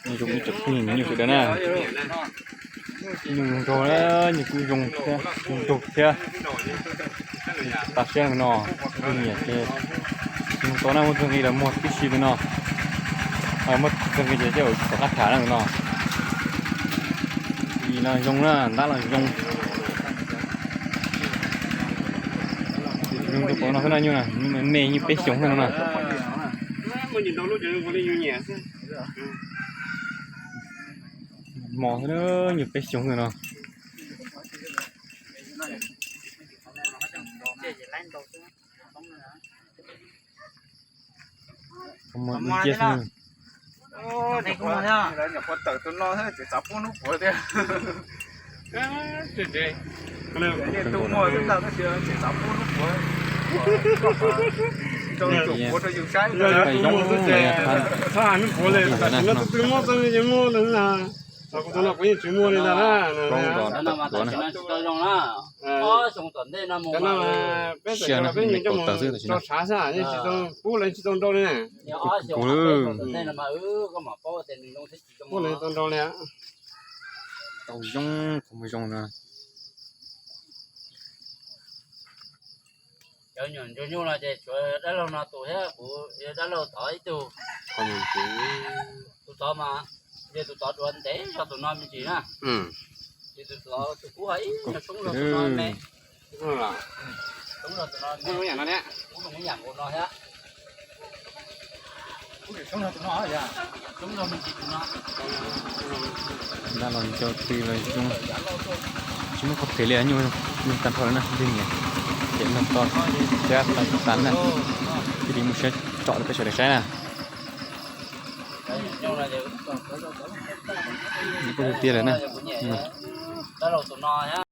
Zoo ib tsoom phooj ywg sawv daws na, nyuj zoo nraug, nyuj kub zoo thiab zoo nraug thiab. Tas siab no, nyiam ces zoo tau na, muaj txoj nqi los muag tib si tus no, muaj txoj nqi ces thiaj rov qab tham na tus no. Yim los zoo na, ntab los zoo. Zoo rau pem no xwb na, nyuj na, nyuj me me, nyuj peb xyoos xwb no na. Hmo xwb, nyuj peb xyoos xwb no. Mus ib ciab xwb. Tawm tus no tseem txav pub hnub puav tiag. Yeej tuaj muaj tab sis tseem txav pub hnub puav. Rau tus puav rau yus saib. Txhob hais hnub puav li, tam sim no tus twg muaj txoj nqi ces muaj ntawd na. Kuv tus no kuv yeej tsis muaj li ntag na. Tam sim no tsis tau zoo na. Ob xyoo tom ntej no mus, peb tawm los peb nyias coj mus rau tshav xwb, yeej tsis tau pub los tsis tau nrau li na. Pub los tsis tau nrau li. Tau zoo, qhov muag zoo na. Cov nyuam ntsuag nyuj no ces tshuav dab laug no tus thiab kuv, dab laug tod ib tug. Tus tod mas, yog tus tod dua ntev zog tus no me ntsis na. Ces tus tod tus kub ho ib nyuag soob zog tus no me. Soob zog tus no me. Kuv zoo ib yam nkaus no thiab. Dab los ncau tw los zoo, tsis muaj qhov phem li, nyuj tag nrho lawm na, lig niam ces noj toj thiab tas tas na, thiaj li muaj siab tsom rau peb sawv daws saib na. Kuj tiag lawm na.